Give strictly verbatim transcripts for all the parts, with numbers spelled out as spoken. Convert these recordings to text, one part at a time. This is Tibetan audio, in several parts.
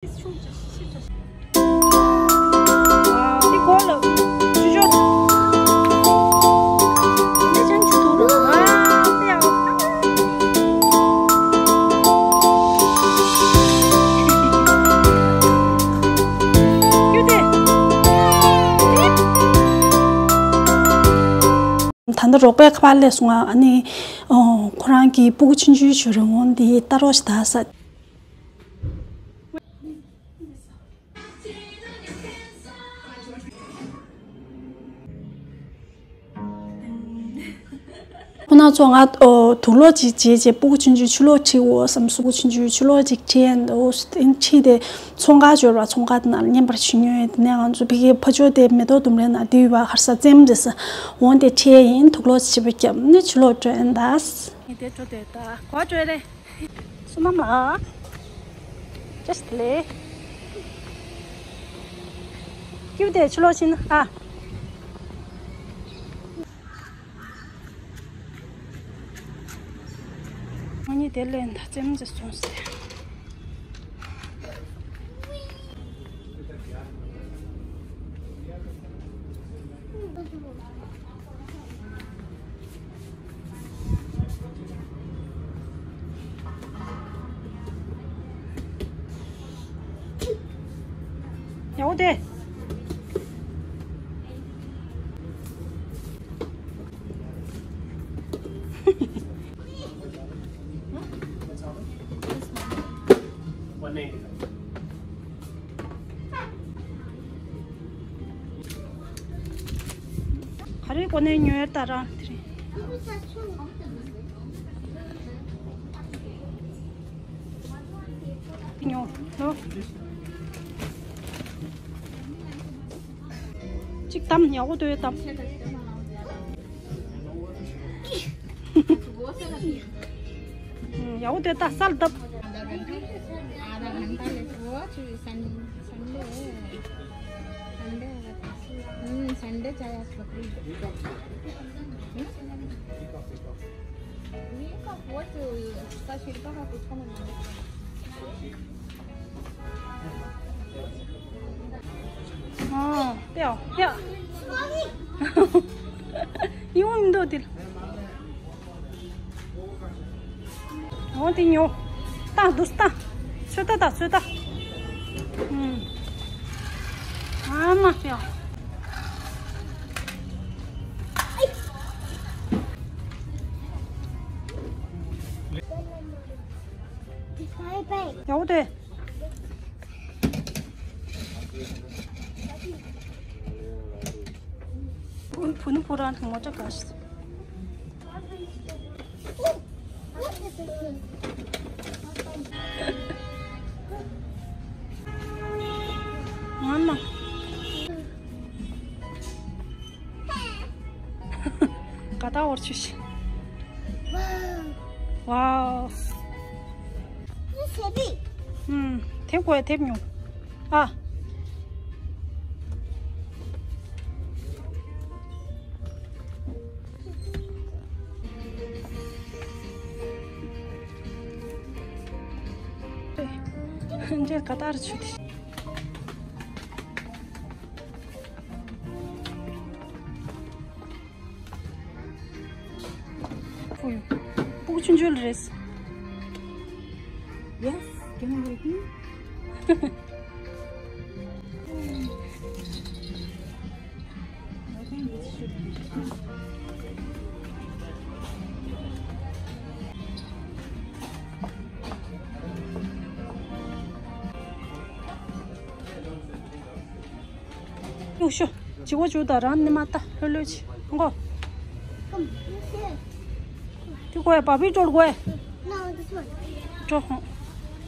ད་ལྟ་རོགས་པས་ཁ་པར་སླེབས་སོང་ང་། ཨ་ནི་ཨོ་ཁོ་རང་གི་སྤུ་གུ་ཆུང་ཆུང་ཞིག་ཡོད་རེད། འོང་འདི་ལྟ་རོགས་ཞིག་ད་ས། ཁོ་ན་ཚོ་ང་ཨོ་དུག་ལོག་ཅིག་བྱས་རྗེས་སྤུ་གུ་ཆུང་ཆུང་ཆུ་ལོག་ཁྲིད་འོ་བསམ། སྤུ་གུ་ཆུང་ཆུང་ཆུ་ལོག་ཅིག་ཁྲིད་ཡན་འོ་ཁྲིད་དེ་ཚོང་ཁང་འབྱོར་བ་ཚོང་ཁང་དེ་ནང་ལ་བརྙན་པར་བྱེད་ཉོས། དེ་ནས་ང་ཚོ་ཕ་གིའི་ཕ་ཇོ་དེ་མེ་ཏོག་ལྡུམ་རའི་ནང་དེ་ཡོད་པ་ཧར་ས་བཙེམ་རེད་ས། འོང་དེ་ཁྲིད་ཡིན། དུག་ལོག་ཅིག་བྱས་པ་བརྒྱབ་ནས་ཆུ་ལོག་འགྲོ་ཡན་ད། ངས་དེ་འགྲོ་དེ་ད་གོ་འགྲོ་རེད། བསོད་ནམས་ལགས། བཀྲ་ཤིས་བདེ་ལེགས། ཀིའུ་དེ་ཆུ་ལོག་ཕྱིན་ཨ། ང་གཉིས་དེ་ལས་ད་རྩེད་མོ་རྩེ་སོང་ཟེར། ཡག་པོ་དེ། ག་རེ་གོ་ནས་ཉོས་ད་རང་དེ་རེད། ཉོ་ལོ། གཅིག་གཏམ་ཡག་པོ་འདུག་གཏམ། ཡག་པོ་འདུག་ད་སལ་བཏབ། आधा घंटा लेट हुआ, संडे, संडे, संडे चाहे आज बकरी। वीक ऑफ, वो तो उसका शिल्पा का कुछ का मना। ཨོ་ཡ་ཡ། ཡོང་མི་འདུག་དེ། འོ་དེ་ཉོ། ད་འདུག་ད། ཚོད་ལྟ་ད་ཚོད་ལྟ། ཨུམ། ཨ་མ་ཡ། ཡག་པོ་དེ། ཕུ་ནུ་ཕུ་ར་ངོ་ཅག་ག་ཤི། ང་མ། ག་ད་འོར་ཆུ་ཤི། ཝའོ། ཝའོ། ཨུམ། དེབ་གོ་ཡ་དེབ་ཉོ། ཨ། འདྲེ་ག་ད་འོར་ཆུ་དེ། ཕུ་ཡུ། ཕྲུ་གུ་ཆུང་ཆུང་རེད། Yes, can I help you? I think this should be. ཡུག་ཤོ། བྱི་བ་བྱུག་དང་རང་ནི་མ་ལྟ་ལྷོད་ལྷོད་བྱེད་མགོ། དེ་གོ་ཡ་བ་བི་ཀྲོལ་གོ་ཡ། ཀྲོ་ཧོ།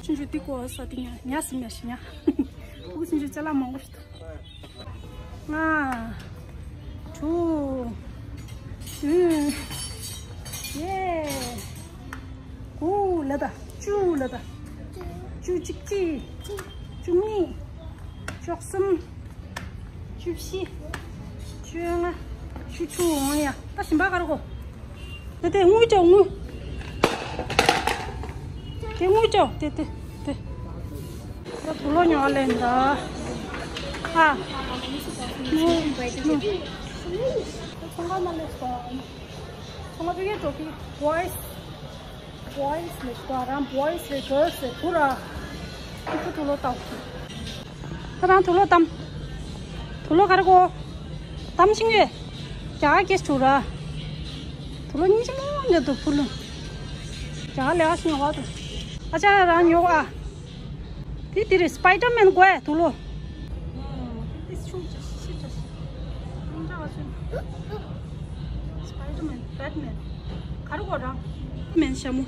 ཆུང་ཆུང་དེ་གོ་ས་དེ་ཉ་ཉ་སི་མ་ཤི་ཉ། ཕྲུ་གུ་ཆུང་ཆུང་ཅ་ལག་མང་པོ་ཞིག་འདུག་ལྔ། དྲུག་ཨུམ། གཡས། དགུ་ལ་ད། བཅུ་ལ་ད། བཅུ་གཅིག་གཅིག་བཅུ་གཉིས། བཅུ་གསུམ། བཅུ་བཞི། བཅོ་ལྔ། བཅུ་དྲུག་འོང་ཡ། ད་ཞིམ་པ་ག་རེ་གོ། དེ་དེ་དངུལ་ཅོག་དངུལ། དེ་དངུལ་ཅོག་དེ་དེ་དེ། ད་ དུག་ལོག་ཉོ་ལེན་ད། ཨ། ནུ། ནུ། ཚོང་ཁང་ནང་ལས་སོང་། ཚོང་ཁང་དེ་གའི་འགྲོ་གི boys། boys་ལས་ཀ་རང་boys་རེད་girls་རེད་བུ་ར། ཁོ་དུག་ལོག་བཏང་། ཁོ་རང་དུག་ལོག་བཏང་། དུག་ལོག་ག་རེ་གོ་བཏང་ཤིང་ཡོད། རྒྱ་གར་སྐད་ཆུ་ར། དུག་ལོག་སྙིང་རྗེ་མོ་འདྲ་འདུག་བུ་ལོ། རྒྱ་གར་ལས་ཀ་ཤིང་བ་དུ། ཨ་ཅག་རང་ཉོ་ཨ། དེ་དེ་རེད། Spider-Man་དགོས་དུག་ལོག Spider-Man, Batman། ག་རེ་གོ་རང་། Man་ཞྭ་མོ།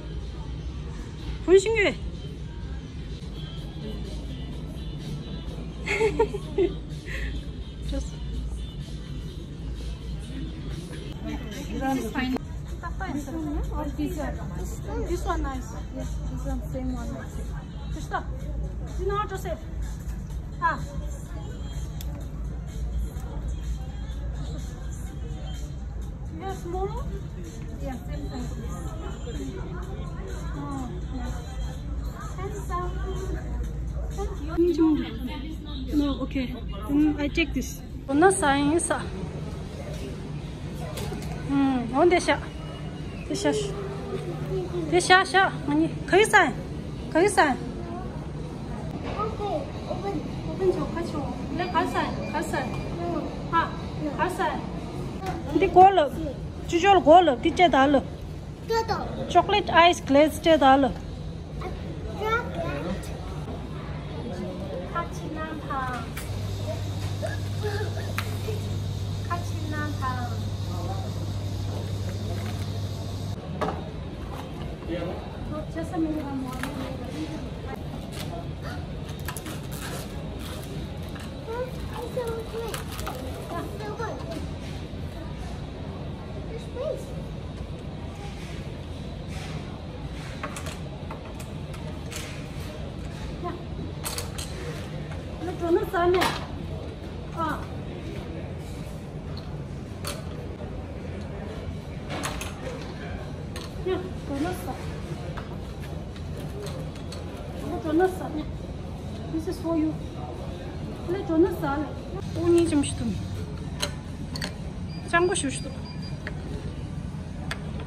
གོན་ཤིང་ཡོད། Just This one, or this one? This one nice. Yes, this one, same one. Krishna, you know how to say? Ah. You have small? Yeah, same size. Oh, yeah. Handsome. Thank you. No, okay. Then I take this. དོ་ན་ས་ཡིན་ས། ཨུམ། འོ་འདི་ཤ། འདི་ཤ། འདི་ཤ་ཤ། ང་གཉིས་ག་གི་ས་ཡིན། ག་གི་ས་ཡིན། ཨོ་པན་ཆོག་ག་ཆོག་ལེ་ག་ས་ཡིན། ག་ས་ཡིན། ཧ། ག་ས་ཡིན། འདི་གོ་ལབ། ཅུ་ཅོ་ལ་གོ་ལབ། འདི་ཅེ་ད་ལབ། Chocolate ice glaze ཅེ་ད་ལབ། ཁ་ཕྱིར་ན་ཐང་། ཁ་ཕྱིར་ན་ཐང་། ཡ། ལོ་གྲོ་ནོ་ཟ་ནས། ཨ། ཡ། གྲོ་ནོ་ཟ། ལོ་གྲོ་ནོ་ཟ་ནས། This is for you. ལོ་གྲོ་ནོ་ཟ་ལ། ཨོ་ཉིན་ཅམ་ཞིག་ཏུ། ཅང་གོ་ཞུ་ཞུ།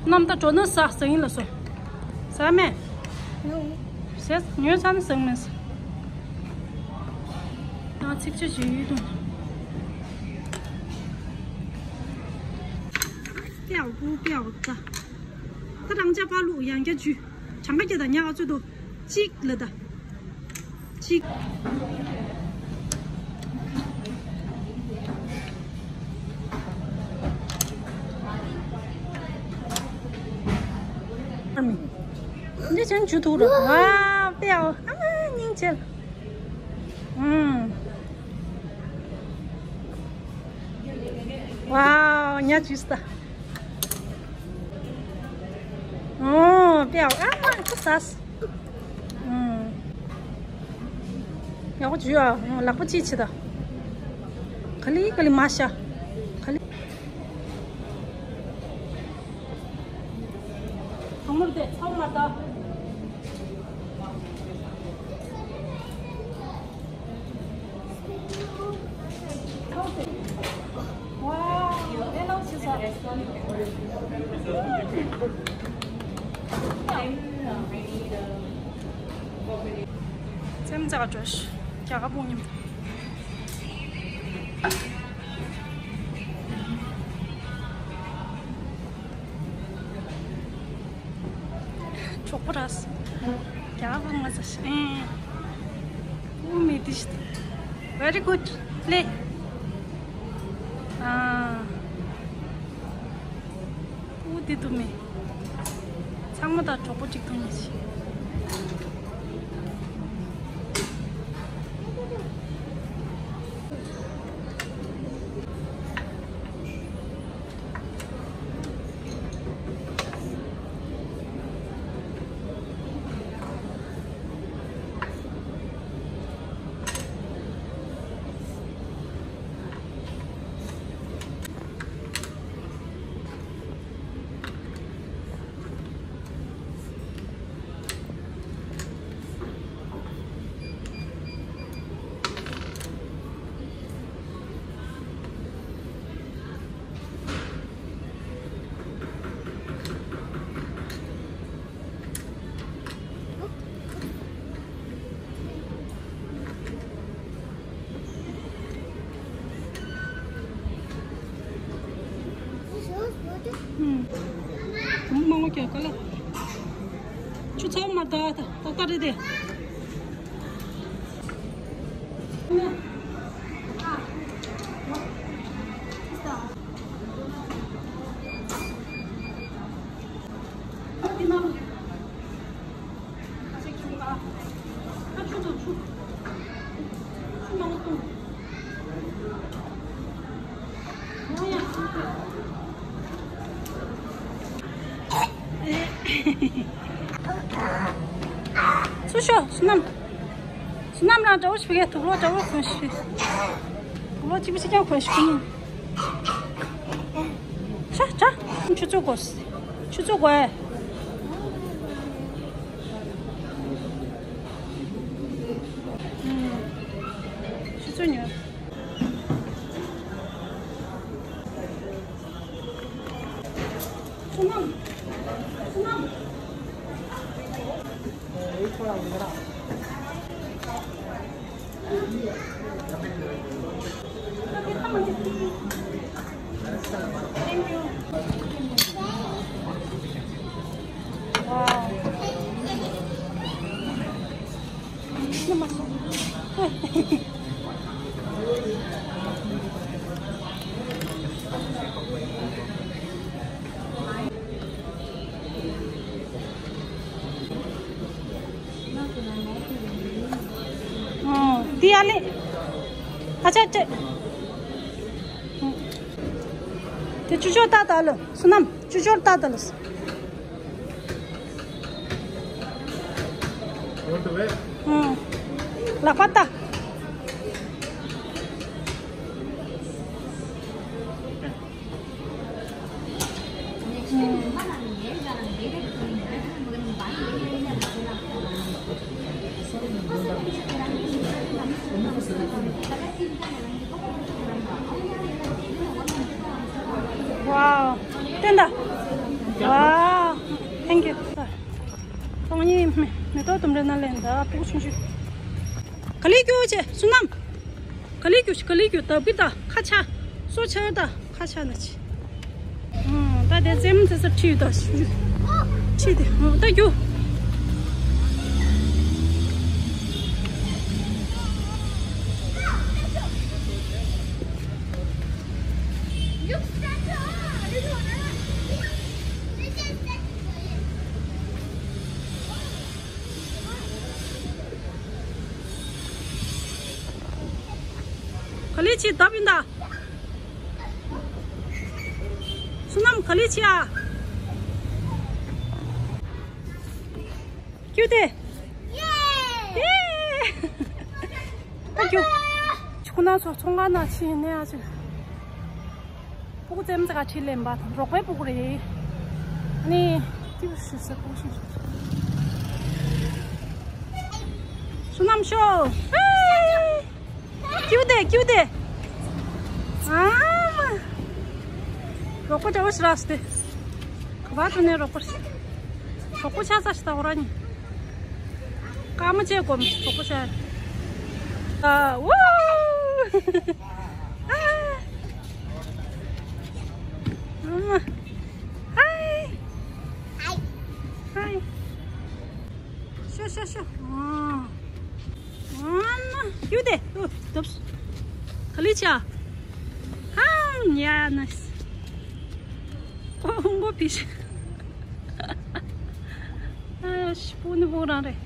ནམ་ད་གྲོ་ནོ་ཟ་ཟ་ཡིན་ལ་སོ། ཟ་མེད། ཟས་ཉོས་ཚར་ན་ཟ་མེད། ང་ཚིག་ཆ་ཞུ་ཡུལ་དུ། པེའོ་པུ་པེའོ་ད། ད་རང་ཅག་པ་ལུག་ཡང་བསྐྱར་ཇུས། གྲངས་ཀ་བརྒྱ་དང་ཉག་ག་ཚོད་དོ། གཅིག་ལ་ད། གཅིག་འདི་ཅན་ཇུ་ཐུག་ར། ཝའོ་པེའོ། ཨ་མ་སྙིང་རྗེ། ཨུམ། ཝའོ་ཉ་ཇུས་ད། ཨོ་པེའོ། ཨ་མ་ཁུ་སས། ཨུམ། ཡག་པོ་ཇུས་ཨ། ལག་པ་ཅིག་ཆི་ད། ག་ལི་ག་ལི་མ་ཤ། ག་ལི། གང་མོར་དེ་ཚང་མ་ད། ཙེམ་ཙག་བཅོས། རྒྱ་གར་དཔུང་ཉམས། གྲོགས་པོ་ར། རྒྱ་གར་དཔུང་ང་ཚ་ཤི། ཨེ། ཨུ་མི་དི་ཤི། Very good. Play. ཨ། ཨུ་དེ་དུ་མེ། ཚང་མ་དང་གྲོགས་པོ་གཅིག་ཏུ་མི་བྱེད། ཁྱོད་ག་ལ། ཆུ་ཚོད་མ་ད་ད་ད་རེད་དེ། སུ་ཤོག་བསོད་ནམས། བསོད་ནམས་རང་འདྲ་བོ་ཞིག་བྱེད་དུག་ལོག་འདྲ་བོ་གོན་ཞིག་དུག་ལོག་གཅིག་པུ་གཅིག་རྐྱང་གོན་ཞིག་ཡིན། ཤ་ཤ། ཆུ་ཚོད་དགོས། ཆུ་ཚོད་དགོས། ཆུ་ཚོད་ཉོ། བསོད་ནམས། བསོད་ནམས། འདི་ཨ་ལེ། ཨ་ཅག་ཅེ། དེ་ཅུ་ཅོར་ཏག་ཏག་ལ། བསོད་ནམས་ཅུ་ཅོར་ཏག་ཏག་ལ། ལག་པ་ལྟ། Wow. ཏན་ད། Wow. Thank you. ཏོང་ཉི་མེ་མེ་ཏོག་དུམ་རེ་ན་ལེན་ད་པུ་ཆུང་ཆུ། ག་ལེ་རྒྱུ་ཆེ་བསོད་ནམས། ག་ལེ་རྒྱུ་ག་ལེ་རྒྱུ་ད་བི་ད་ཁ་ཆ། སོ་ཆ་ད་ཁ་ཆ་ན་ཆེ། ཨང་ད་དེ་ཙེམ་ཙེ་ཙེ་ཁྲིད་ད་ཆུ། ཁྲིད་དེ་ཨང་ད་རྒྱུ། ག་ལེ་ཆེ་ད་བི་ད། བསོད་ནམས་ག་ལེ་ཆེ་ཨ། ཀྱུ་ཏེ། ཡེ། ད་ཀྱུ། ཁྱུ་ན་སོ་ཚོང་ཁང་ན་ཕྱིན་ནས་ཨ་ཅེ། སྤུ་གུ་ཙེམ་ཙེ་ག་ཁྲིད་ལེན་པ་དང་རོགས་པའི་སྤུ་གུ་རེད། ཨ་ནི་ཏི་བུ་ཤི་ས་སྤུ་གུ་ཤི་ཤི། བསོད་ནམས་ཤོག་ཧེ། ཀྱུ་ཏེ་ཀྱུ་ཏེ། ཨ་མ། རོགས་པ་འདྲ་བོ་ཞིག་རག་སྟེ། ག་པར་འགྲོ་ནས་རོགས་པ་ཞིག་རོགས་པ་ཆགས་ས་ཞིག་ད་འོ་ར་ནི། ཀ་མ་ཅེ་གོམ་རོགས་པ་ཆགས། ཨ་ཝུ། ཨ། ཨ་མ། ཧའི། ཧའི། ཤོ་ཤོ་ཤོ། ཨ། ཨ་མ། ཡུ་དེ། ཨུ། དུབ། ག་ལི་ཆ། ཧང་ཡ་ན། ཨོ་མགོ་ཕི་ཤ། ཨ་ཤི་པུ་ནི་བོ་རང་རེད།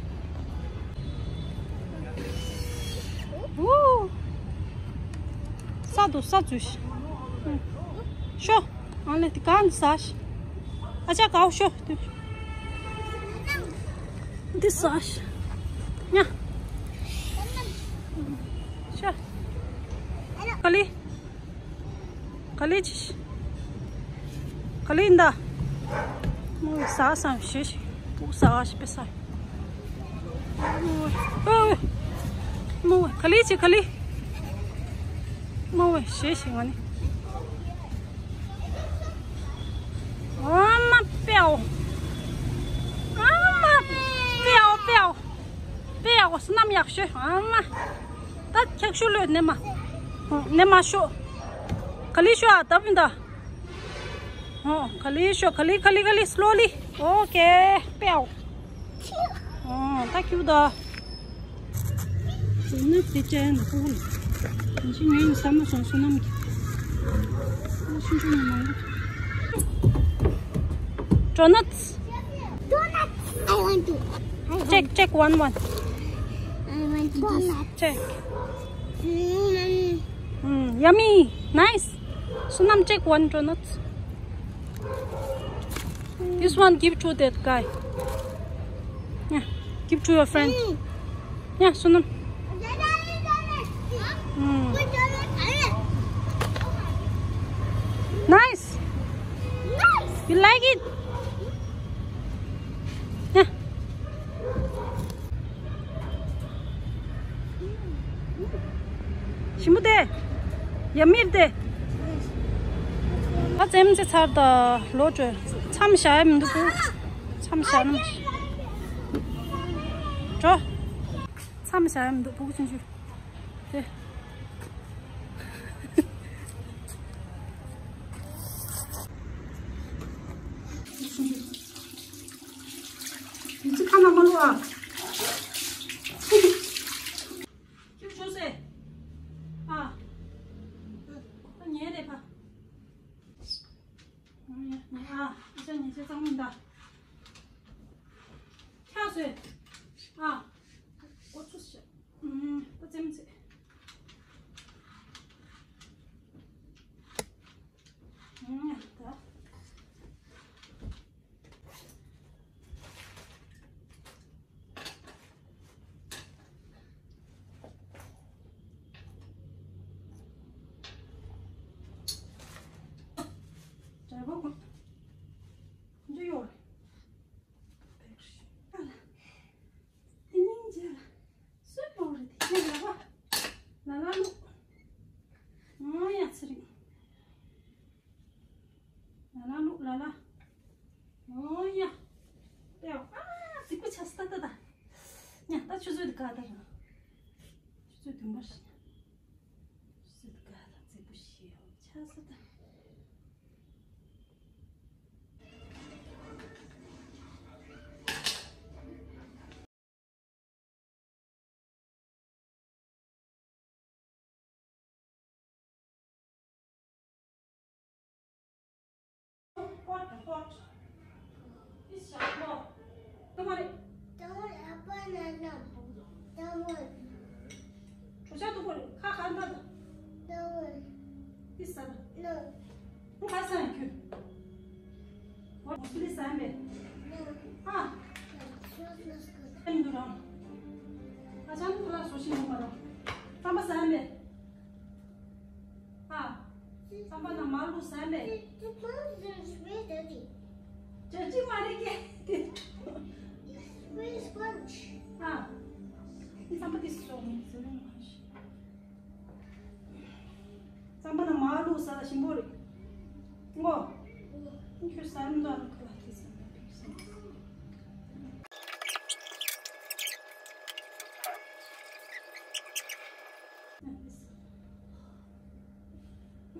ཨུ། ས་དུ་ས་ཚུ་ཤི། ཤོ། ཨ་ལེ་དེ་གང་ཟ་ཤི། ཨ་ཅག་གའོ་ཤོ། འདི་ཟ་ཤི། ཉ། ཤ། ག་ལི། ག་ལི་ཅི་ཤི། ག་ལི་འདའ། མོ་ཟ་སང་ཤི་ཤི། ཟ་ཤི་པེ་ས། མོ་ཝེ། ག་ལི་ཅི་ག་ལི། མོ་ཝེ་ཤེ་ཤེ་ང་ནི། ཨ་མ་པེའོ། ཨ་མ་པེའོ་པེའོ། པེའོ་བསོད་ནམས་ཡག་ཤོས་ཨ་མ། ད་འཁྱག་ཤོ་ལོས་ནེ་མ། ནེ་མ་ཤོ། ག་ལི་ཤོ་ཨ་ད་བིན་ད། ཨོ། ག་ལི་ཤོ། ག་ལི་ག་ལི་ག་ལི། སི་ལོ་ལི། ཨོ་ཀེ། པེའོ། ཨོ་ད་ཁྱུག་ད། ཟོ་ནག་དེ་ཅན་ན་ཧོ་ལ། ཉི་ཤི་ཉོན་ས་མ་སོང་སོ་ནམ་གི། ཨོ་ཤིན་ཅུ་ནི་མང་གི། Donuts. Donuts. I want to. I want Check, check one, one. I want donuts. Check. Mm. Mm, yummy. Nice. Sunam, check one donut. This one give to that guy. Yeah, give to your friend. Mm. Yeah, Sunam. Mm. Nice. Nice. You like it? Yeah. ཞིམ་པོ་དེ། ཡ་མིར་དེ། ཨ་ཙེམ་ཙེ་ཚར་ད་ལོ་བཅོས། མཚམས་བཞག་ཡ་མི་འདུག་བུ། མཚམས་བཞག་ན་མ་ཤི། འགྲོ། མཚམས་བཞག་ཡ་མི་འདུག་བུ་གུ་ཆུང་ཆུང་དེ། ཡིན་ཚེ་ཁ་ན་མ་ལོ་ཨ། ཁྱོད་ཆོས་སེ། ཨ། ད་ཉལ་རེ་ཕ། ཨ། ཨ་ཅག་ཉལ་ཆས་གཙང་མིན་ད། ཁྱག་སེ། ཨ། འགོ་ཚུགས་ཤག་ཨུམ། ད་ཙེམ་ཙེ། ཨུམ། ད། འདྲ་པོ། འདི་ཡོད། དེ་ནིང་རྗེས་ལ་སུས་སྤོང་རེད་དེ་ཁྱེད་ལ་བ། ལ་ལ་ལུག་ཨོ་ཡ་ཚེ་རིང་། ལ་ལ་ལུག་ལ་ལ། ཨོ་ཡ། ཏེའོ། ཨ་རྫིག་པོ་ཆགས་སོང་ད་ད་ད། ཉ་ད་ཆུ་ཚོད་འདི་ག་ད་ར། ཆུ་ཚོད་བདུན་པ་རེད། ཆུ་ཚོད་འདི་ག་ད་རྫིག་པོ་ཞིག་ཆགས་སོང་ད། Pot, pot. This is a pot. Don't worry. Don't worry, Appa, no, no. Don't worry. Don't worry. This is a no. What is that? What is that? No. Ah. Sure, sure, sure. I'm the wrong. ཨ་ཅག་ཁོ་ལ་བཟོ་ཤེས་ཡོད་མ་རེད། རྩམ་པ་ཟ་ཡ་མེད། ཨ། རྩམ་པ་ནང་མར་བླུགས་ཟ་ཡ་མེད། The, the bones is very dirty. ཇ་ཅི་མ་རེད་ཀྱེ། It's very sponge. ཨ། རྩམ་པ་དེ་བཟོ་མི་ཟེར་ན་མ་ཤེས། རྩམ་པ་དང་མར་བླུགས་ཟ་ལ་ཞིམ་པོ་རེད། ངོ་། ཁྱོད་ཟ་མི་འདུག་ཨ་ཁ་ལ་དེ་ཟ་ན་ཕིག་ཟ།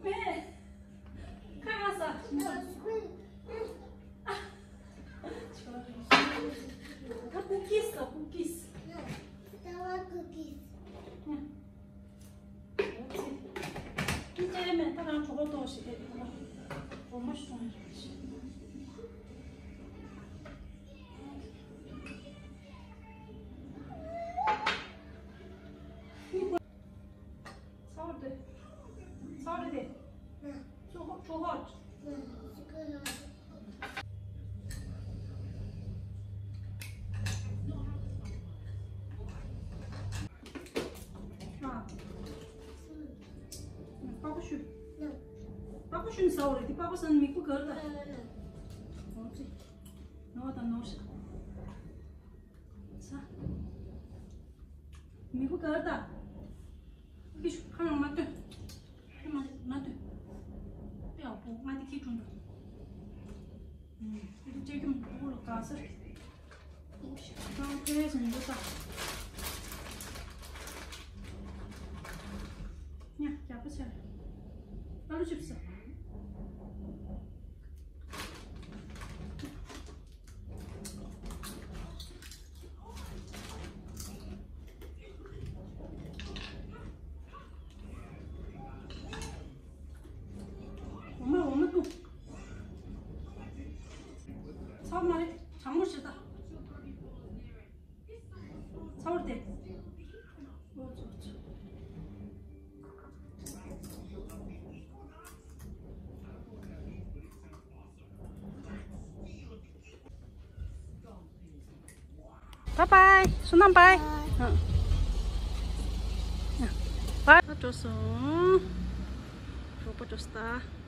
མེ། ཁ་ང་ཟ། ད་ཀུ་ཀིས་ཟ། ཀུ་ཀིས། ད་ཀུ་ཀིས། ཨ་ཙི། འདི་ཅི་མེད་ད་རང་གྲོད་ཁོག་ལྟོགས་ཤིག་རེད་ད། སྒོར་མོ་ཞིག་གཏོང་ཡ་རེད་ཤི། ཚ་བོ་དེ། ཚ་བོ་དེ། ཚོ་ཧོ། ཚོ་ཧོ། ཨ། པགས་པ་བཤུས། པགས་པ་བཤུས་ནས་ཟ་བ་རེད་དེ། པགས་པ་ཟ་ན་མིག་པ་ག་རེ་ལྟ། འོ་ཙི། ནོར་དང་ནོར་ཤག་ཟ། མིག་པ་ག་རེ་ལྟ། ཨ་ཁུ་ཤུ་ཁ་ནང་མ་སྟོན། ཁ་མ་མ་སྟོན། ཨེ་ཨ་པོ་ང་དེ་ཁྱི་ཁྲུང་དང་། ཨུམ། ཨེ་དེ་ཅེ་ཁྱུང་ཨ་པོ་ལ་དགའ་ས། ཁྱོད་ཕེ་སོང་འདུག་ད། ཉ་རྒྱགས་པ་ཆེ། ཨ་ལུ་ཅིབ་སི། Bye bye. བསོད་ནམས་bye. Bye. Bye. འགྲོ་སོང་། གྲོགས་པོ་འགྲོ་སོང་ད།